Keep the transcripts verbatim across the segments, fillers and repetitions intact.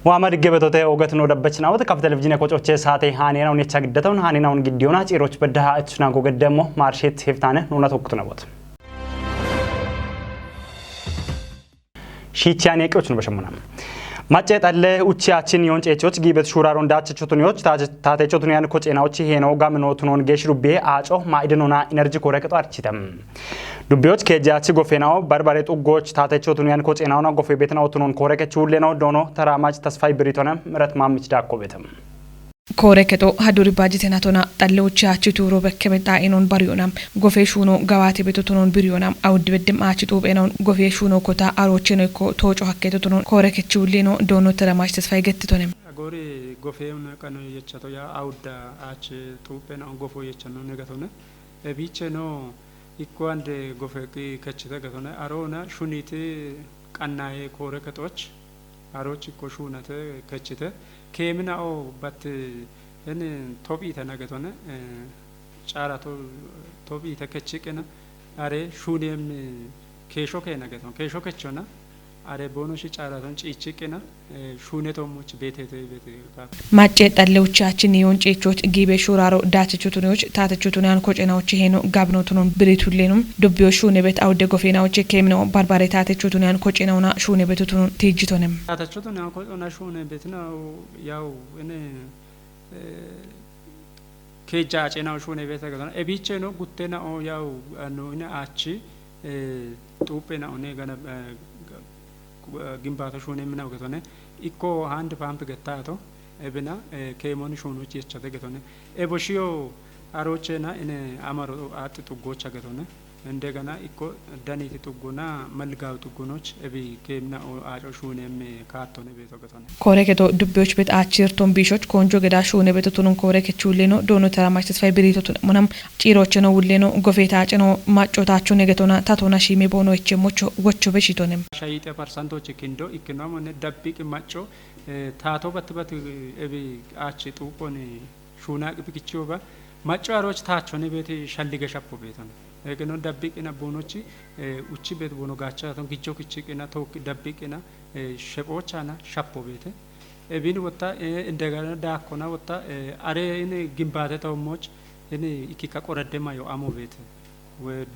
Muhammad Gebetote ogatno dabbachnaawot kaf televizine kocoche saate haanena unecha giddataun haanena un giddiona ciroch beddaha achna gogeddemo marshet heftane nuna tokkutu nabot. Shiichiyaan eeqioch nu bashamuna. Macce xalle uchi achin yon ceechoch giibet shuraron daachechotun yoch taachechotun yan kocenaoch heeno gamino tunon gesh dubbe aaco ma'idenona energy kore keto architam. Dubbiyoch keejjaachi gofeenawo barbare xuggoch taatecho tuniyan koxeenawona gofe beetinawo tunon koore kechuulleno doono taraamaaj tasfay biritone mirat maamich daakko beetam. Koore kexo haduri baajitenatona xallewochi achi tuuro bekkebe xaa'enon bariyona gofe shuuno gawaate beto tunon biriyona awuddi beddem achi xuuphenon gofe shuuno kota aroocheno ikko tooco hakketo tunon koore kechuulleno doono taraamaaj tasfay gettitone. Agori gofeun qano yechato ya awudda achi xuuphenon gofo yechano negatone. Ebiicheno ikko ande gofe qi kechite getone aroona shuniti qannaye koore kexoch aroch ikko shuunate kechite keemina o bat en tophiitana getone caarato tophiite kechiqina are shuunem keesho keena geton keesho kechona are boono shi caaraton ciichiqina shuunetommoch beetete beete. Macce xallewuchaachin yoon ceechoch giibe shuraro daatechotunoch taatechotunan kocenaoch heeno gabnotunon biritullenum dubbiyo shuunebet awudde gofeenaoch keemino barbare taatechotunan kocenaona shuunebetutunon tiijjitonem. Taatechotunan kocona shuunebetina yaw ene keejja acenaw shuunebeta getona ebiicheno guttenao yaw ano ina achi xuuphenaone gana gimbaato shuune minaw getone ikko haandi paamp gettaato ebina keemoni shuunochi yechate getone ebo shiyo aroochena ine amaro aaxxi xuggoocha getone indegana ikko daniti xuggona malgaawi xuggonoch ebi keemina aaco shuuneemme kaattone beeto getone. Koore keto dubbiyoch bet aachirton biishoch koonjo geda shuune beto tunun koore kechuulleno doono taraamaach tasfay biriito tun munam ciirocheno wulleno gofeetaaceno maccotaachone getona tatona shiime boono ichemmocho wocho beshitonem. Shayixe parsantochi kindo ikkinoamone dabbiqi macco taato battibati ebi aachi xuuphoni shuunaqi bikichiyoba macco arooch taachone beeti shallige shappo beetone. Egeno dabbiqina boonochi uchi beet boono gaachaton gijjo kichiqina tookki dabbiqina shephochana shappo beete. Ebin wotta indegana daakkona wotta are ini gimbaate toommoch ini ikkikka qoradde mayo amo beete.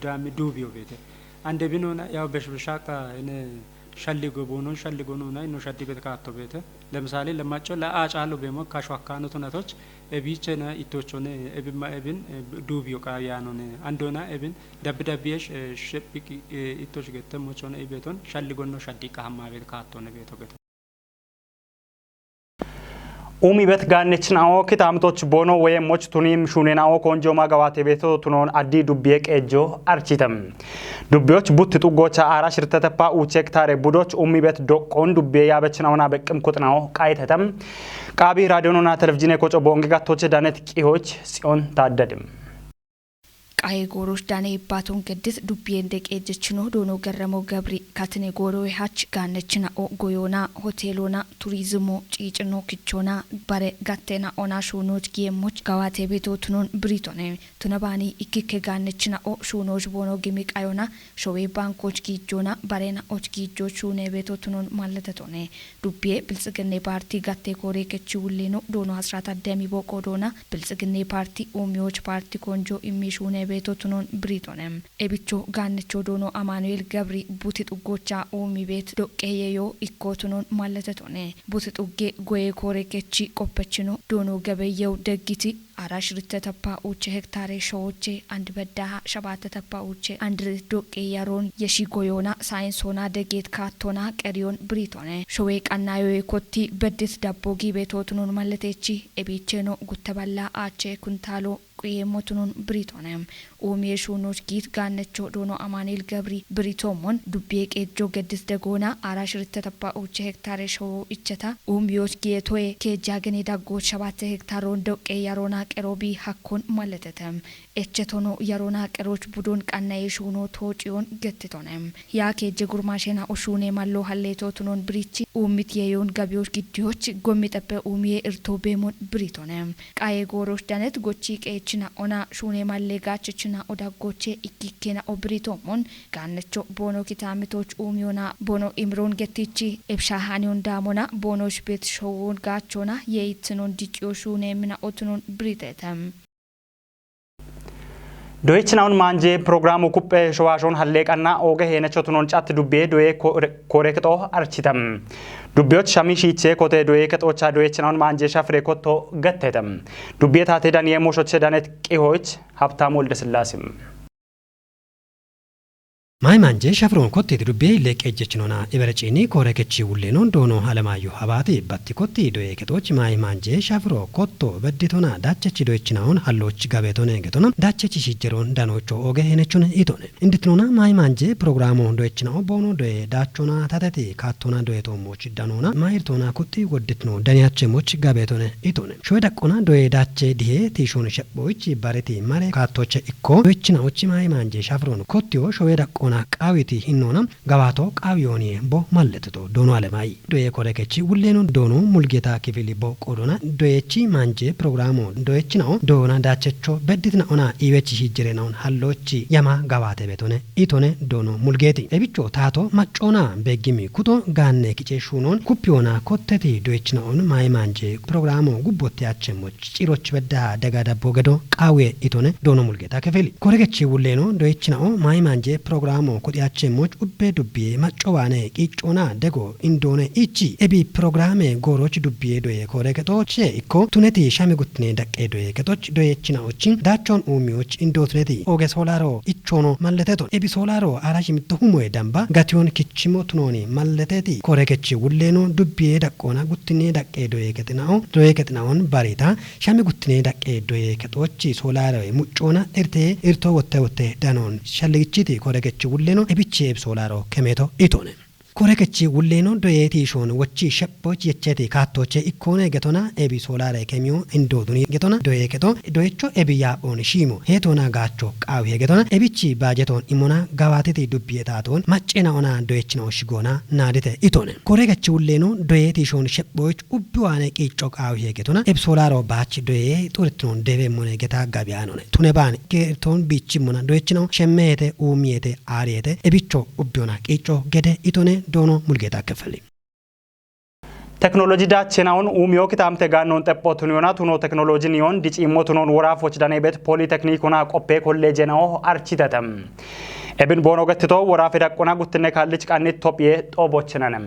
Daami duubiyo beete. Ande binona yaw beshbeshaqa ini shalligo boonon shalligo nona ino shaddi beet kaatto beete. Lemsaali lemacco la'a caalo beemo kasho akkaano tunatoch ebiichena ittochone ebimma ebin duubiyo qa yaanone andona ebin dabbi dabbiyesh shephiqi ittoch gettemmochone ibeeton shalligonno shaddiqqa hammaabet kaattone beeto geto. Umi bet gaannechin awo kitaamtoch boono woyemmoch tunim shuunen awo koonjooma gawaate beeto tunoon addi dubbiye qeejjo architem. Dubbiyoch butti xuggocha aara shirteteppa uuchek taare budoch umi bet doqqoon dubbiye yaabechin awona beqqim kuxinawo qaytetem. Qaabi raadiyonona televizhine koco boonge gattoche danet qihoch Tsiyoon Taaddadim. Qaye goorosh dane ibbaton geddit dubbiyen deqeejjechino doono garramo gabri katine goorowe hach gaannechina'o goyoona hoteelona turizimo ciicino kichona bare gattena'ona shuunoch giyemmoch gawaate beto tunon biritone. Tunabaani ikkikke gaannechina'o shuunoch boono gimi qayona showe bankoch giijjona barena'och giijjoch shuune beto tunon malletetone. Dubbiye biltsiginne paarti gatte koore kechi wulleno doono hasrata demi boqo doona biltsiginne paarti uumiyoch paarti konjo immi shuune beeto tunon biritone. Ebicho gaannecho doono Amaanu'eel Gabri buti xuggocha uumi beet doqqeeyeyo ikko tunon malletetone. Buti xugge goye koore kechi qoppechino doono gabeyew deggiti Ara shiritte tappa uuche hektaare showoche and beddaha shabaate tappa uuche and doqqe yaroon yeshi goyoona saayinsoona degeet kaattoona qeriyoon biriitone. Showe qannayoye kotti beddit dabbo giibe tootunon malleteechi ebiicheno gutte balla aache kuntaalo quyeemmotunon biriitone. Uumiye shuunoch giit gaannecho doono Amaaniil Gabri biriitoommon dubbiye qeejjo geddit degoona ara shiritte tappa uuche hektaare showo icheta uumiyoch giyetoye keejja gene daggoch shabaate hektaaroon doqqe yaroona qeroobi hakkon malletete. Echetono yaroona qerooch budon qannaye shuuno toociyon gettitone. Yaa keejje gurmaashena oshuune mallo halleetootunon biriichi uummit yeyoon gabiyoch giddiyoch gommixeppe uumiye irto beemon biriitone. Qaye gooroch danet gochi qeech China ona shune malle gache china odaggoche ikkikkena obrito mon gannacho bono kitamitoch umiona bono imron gettichi ebsha hanion damona bono shbet showon gachona yeitnon dicio shune mina otnon britetem. Doyechinaun maanje programu kuppe showashon halleqanna oge heenecho tunon chat dubbe doye kore kexo architam. Dubbiyoch shami shiiche kote doye kexocha doyechinaun maanje shafre kotto gattetam. Dubbiye tate daniye moshoche danet qihoch Habtamu Woldesillasim. Mayi manje shafron kottiti dubbiye ille qejjechinona ibereciini kore kechi wulleno doono Alemaayyo Habaati batti kotti doye kexoch mayi manje shafro kotto bedditona dachechi doyechinaun halloch gabetone getona dachechi shijjeron danocho oge henechune itone. Inditnona mayi manje programo doyechinao boono doye dachona tateti kattona doye toommoch danona mayirtona kutti wodditno daniyache moch gabetone itone. Shoye daqqona doye dache dihe tiishon shephoich bareti mare kaattoche ikko doyechinaochi mayi manje shafron kottiyo shoye daqqona qaawiti hinnona gawato qaawiyooni bo malletito doono Alemaayyi. Doye kore kechi wulleno doono Mulgeta kifili bo qoodona doyechi manje programo doyechinao doona dachecho bedditinaona iwechi shijjerenaon hallochi yama gawate betone itone doono Mulgeti. Ebicho taato maccoona beggimi kuto gaanne kice shuunon kuppiyona kotteti doyechinaon mayi manje programo gubbotte achemmoch ciroch bedda daga dabbo gedo qaawiye itone doono Mulgeta kefeli. Kore gechi wulleno doyechinao mayi manje programo kudhi achemmoch ubbe dubbiye maccowaane qiiccona dego indoone ichi ebi programe gooroch dubbiye doye kore kexoche ikko tuneti shami guttine daqqe doye kexoch doyechinaochi dachon uumiyoch indootuneti oge soolaro ichono malleteton. Ebi soolaro arashi mitto humoye damba gatiyon kichimo tunooni malleteti. Kore kechi wulleno dubbiye daqqona guttine daqqe doye kexinao doye kexinaon barita shami guttine daqqe doye kexochi soolaro muccona irte irto wotte wotte danon shalligichiti kore kechi wulleno ebichi ebi soolaro kemeto itone. Kore kechi wulleno doye tiishon wochi shephoch yecheti kaattoche ikkone getona ebi soolare kemiyo indooduni getona doye kexo doyecho ebi yaaphon shiimo heetona gaacho qaawihe getona ebichi baajeton imona gawaatiti dubbiye taaton maccena ona doyechinao shigoona naadite itone. Kore kechi wulleno doye tiishon shephoch ubbiwaane qiicco qaawihe getona ebi soolaro baach doye xuritnon debeemmone geta gabiyaanone. Tune baani geton biichimmona doyechinao shemmehete uumiyete aariyete ebicho ubbiona qiicco gede itone doono Mulgeta kefeli. Teknoloji dachenaon uumiyo kitamte gaannon xepho tuniyona tuno teknoloji niyon diciimmo tunon woraafoch danebet politeknikona qoppe kollejenao architetem. Ebin boono gettito woraafe daqqona guttinne kaallich qannit Tophiye xoobochinane.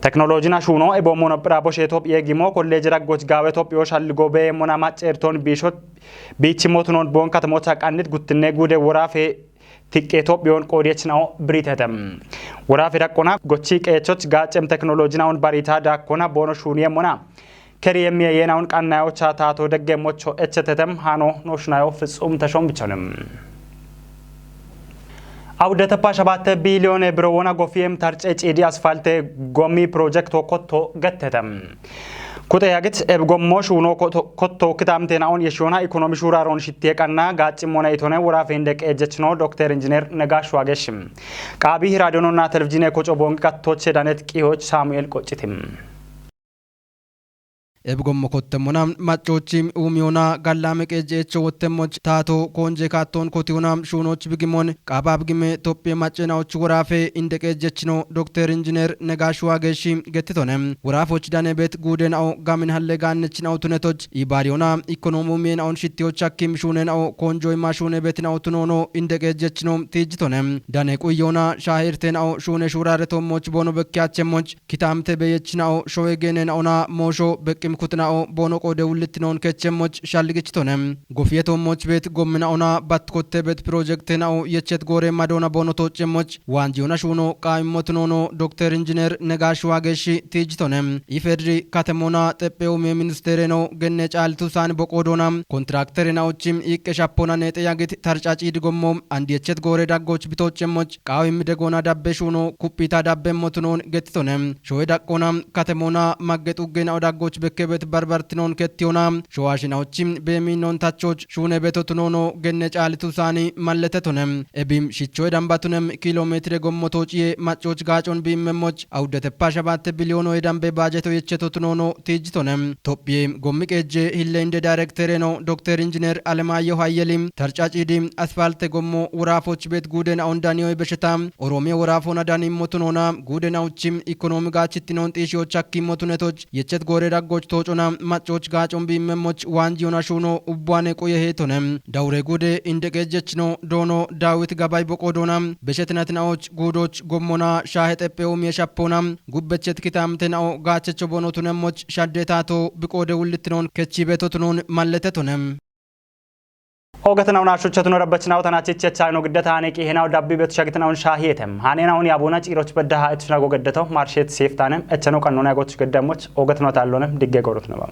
Teknolojina shuuno eboommono phira boshe Tophiye gimo kolleje daggoch gaawe Tophiyo shalligo beeemmona macceerton biisho biichimmo tunon boon katamocha qannit guttinne guude woraafe tiqqe Tophiyon qoodiyechinao biritetem. Woraafe daqqona gochi qeechoch gaaccem teknolojinaon barita daakkona boono shuuniyemmona. Keri yemmiye yeenaun qannayocha taato deggemmocho echetetem hano noshnayo Fitsum Teshom bichonem. Awude teppa shabatte biiliyone biro wona gofiyem tarce ciidi asfalte gommi projekto kotto gettetem. Kuxe yagit eb gommo shuuno kotto kitamte naon yeshona ikonomi shuraron shittiye qanna gaacimmona itone woraafe hinde qeejjechno Dokter Injiner Negash Wagesh. Qaabi radiyononna televizhine koco boonqi qattoche danet qihoch Samuel Qoccitim. Ebigommo kottemmona maccochi uumiyona gallaame qeejjeecho wottemmoch taato koonje kaattoon kotiyona shuunooch bigimoon qaaba bigime Tophiye maccenaoch woraafe inde qeejjechino Dokter Injiner Negaash Waageeshi gettitone. Woraafoch dane beet guudenao gamin halle gaannechinao tunetoch ibaariyona ikonoomumienaon shittiyoch hakkim shuunenao koonjo ima shuune betinao tunoono inde qeejjechino tiijjitone. Dane quyyoona shaahe irtenao shuune shuuraare toommoch boono bekkeachemmoch kitaamte beyechinao showe geenenaona moosho beqqim kutinao boono qoode wullittinoon kechemmoch shalligichitone. Gofiye toommoch beet gomminaona bat kotte beet pirojektenao yechet goore madoona boono tooccemmoch waanjiyona shuuno qaawimmotinoono Dokter Injiner Negaash Waageeshi tiijjitone. Ifedri katemoona xephe umiye ministereno genne caalitu saani boqoodoona kontrakterenaochim iiqqe shappoona neexe yagit tarcaciidi gommo andi yechet goore daggoch bitooccemmoch qaawimmi degoona dabbe shuuno kuphita dabbe motunoon gettitone. Showe daqqoona katemoona magge xuggenao daggoch bekke Bet barbartinoon kettiyoona showaashinaochi beemiinnoon tachoch shuune betotunoonoo genne caalitusaani malletetonem. Ebim shichoye dambatunem kiilomeetire gommotoociye maccooch gaacon biimmemmoch awuddeteppaa shabaatte biliyoonoye dambe baajeto yechetotunoonoo tiijjitonem. Tophiye gommi qeejje hille inde daayirektereeno dokter injineer Alemaayyehu Hayyelim tarcaa ciidi asfaalte gommo woraafoch beet guudena ondaniyoye besheta Oroomiya woraafona daniimmotunoona guudena uchim ikonoomi gaachittinoon xiishiyoch hakkiimmotunetoch yechet goore daggoch toocona maccooch gaacon biimmemmoch waanjiyona shuuno ubbuwaane quye heetone. Dawure guude inde qeejjechno doono Daawit Gabay boqoo doona beshetinatina'och guudoch gommona shaahe xephe oomiye shappoona gubbechet kitaamte na'o gaachecho bonotunemmoch shadde taato biqoode wullittinoon kechiibetotunoon malletetone. Oogatinaw naashuchatino rabbachinaw tanachichechaagno giddataane qihenaw dabbi betu shagitinawn shaahiyetem hanenawn yaabuuna ciiroch beddaha etushnago geddeto marshet seeftaane echano qannona yagoch geddemmoch oogatino taallonem digge goorotnaba.